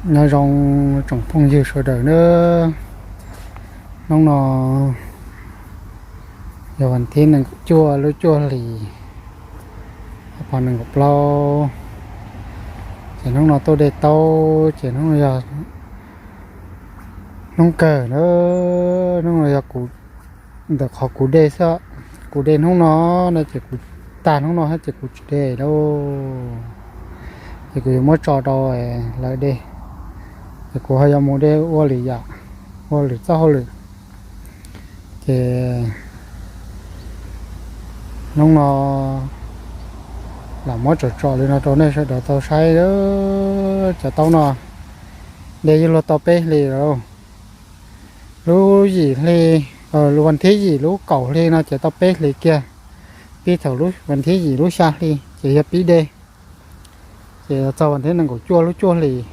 Nyob zoo tsoom phooj ywg sawv daws na, hnub no yog vas thib nees nkaum cuaj lub cuaj hlis, ob phav nees nkaum plaub, ces hnub no tuaj de taub ces hnub no yog hnub kawg na, hnub no yog kuv, ntawm qhov kuv de xwb, kuv de hnub no no ces kuv tag hnub no thiab ces kuv tsis de lauj, ces kuv yuav muab tso rau lawv de, ces kuv ho yuav mus de ua lwm yam, ua lwm txoj hauj lwm. Ces hnub no lam muab tsom tsom li no rau nej sawv daws tau saib. Cov taub no de yeej luag tau peb hlis lawm. Lub yim hli, lub vas thib yim lub kaum hli no ces tau peb hlis kiag, pib thaum lub vas thib yim lub xya hli ces yog pib de, ces txog vas thib nees nkaum cuaj lub cuaj hlis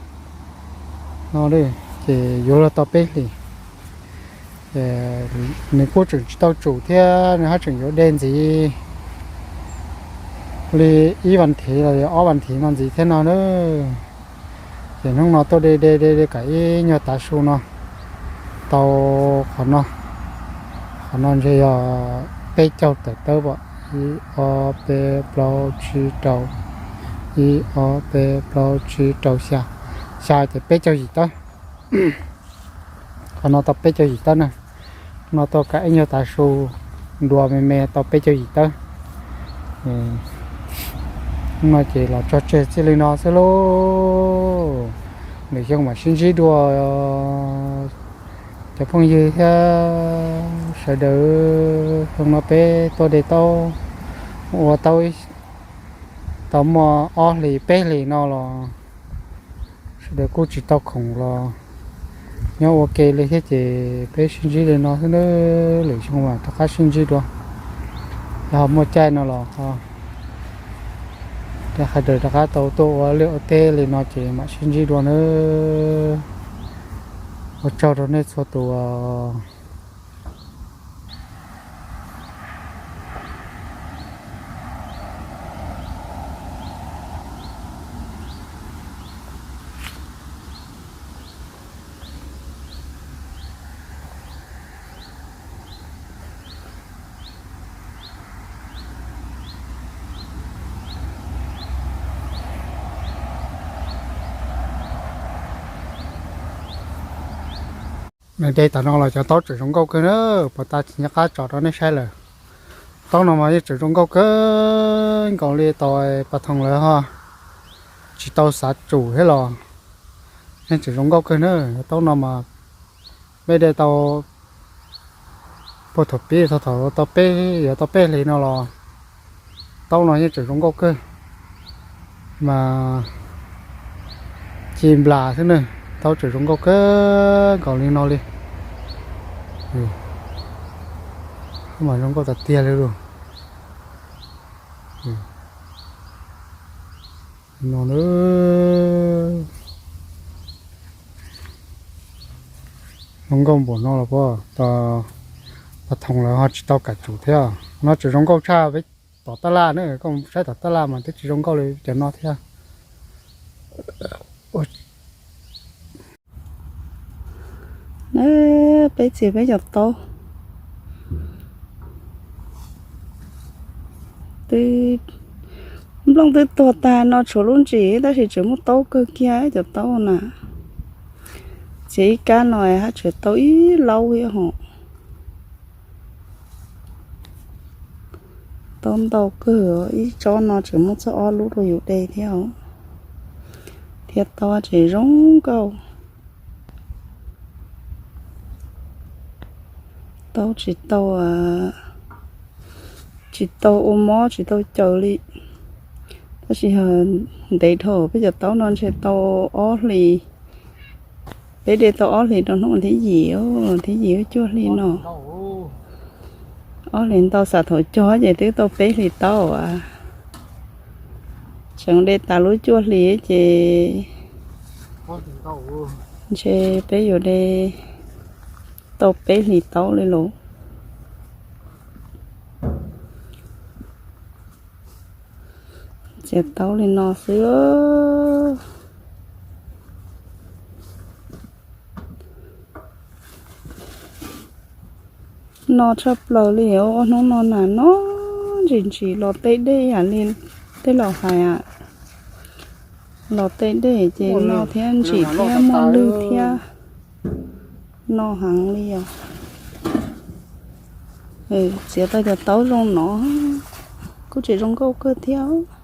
no, ces yuav luag tau peb hlis. Nws kuj tseem tsis tau tsum thiab, nws haj tseem yuav de ntxiv li ib vas thiv los yog ob vas thiv no ntxiv thiab no na. Ces hnub no tuaj de de de de kom ib nyuag tav su no tau qhov no, qhov no ntshe yog peb caug tawm tawb pom, ib ob peb plaub tsib rau, ib ob peb plaub tsib rau xya, xya ces peb caug yim tawb. Qhov no tau peb caug yim tawb na, no tau kav ib nyuag tav su dua me me tau peb caug yim tawb. No ces los tso tseg txij li no xwb lauj, lwm xyoo mam sib ntsib dua cov phooj ywg thiab sawv daws. Xyoo no peb tuaj de taub ua taub tau muaj ob hlis peb hlis no los sawv daws kuj tsis tau khoom los nyob ua ke li thiab ces peb sib ntsib li no xwb nawb, lwm xyoo mam rov qab sib ntsib dua. Yog ho muaj caij no los ho rov qab, rov qab tau tuaj ua liaj ua teb li no ces mam sib ntsib dua nawb. Ua tsaug rau nej txhua tus. Nws de tom no los cov taub tseem zoo nkauj kawg na, puas tas tsis nco qab tso rau nej saib lawm. Taub no mas yeej tseem zoo nkauj kawg nkaus li, tau pas thoom lawv ho tsis tau xav tsum thiab los yeej tseem zoo nkauj kawg na. Taub no mas peb de tau puag thaum pib thaum tau peb, yuav tau peb hlis no los taub no yeej tseem zoo nkauj kawg, mas ci nplas xwb na, taub tseem zoo nkauj kawg nkaus li no li. Mas zoo nkauj tas tiag li lauj. No, zoo nkauj npaum no los puas, pas thoom lawv ho tsis tau kam tsum thiab. No tseem zoo nkauj tshaj peb tom tab laj na, koj saib tom tab laj mas twb tsis zoo nkauj li cov no thiab. Peb txiav peb cov taub, twb, nplooj twb tuag tag no tshuav lub ntsis tab sis tseem muaj taub kawg kiag cov taub na. Txiav ib kab no haj tseem tau ib laub thiab ho. Taub ntau kawg, ib tsob no tseem muaj txog ob lub rau yus de thiab, thiab taub tseem zoo nkauj. Taub tsis tau, tsis tau ua mob tsis tau caws li, tab sis ntev dhau, peb cov taub no ntshe tau ob hlis, peb de tau ob hlis rau hnub thib yim, thib yim cuaj hli no. Ob hlis ntau, xam thaum cog ces twb tau peb hlis taub as. Tseem de tas lub cuaj hlis ces ntshe peb yuav de tau peb hlis taub li lauj. Txiav taub li no xwb. No tshaj plaws li, ua hnub no nas no ntsim ntsim los tej dej yam li tej laus hais, los tej dej ces no thiab ntsim thiab muaj lwg thiab no heev li os. Txiav tau cov taub zoo no kuj tseem zoo nkauj kawg thiab.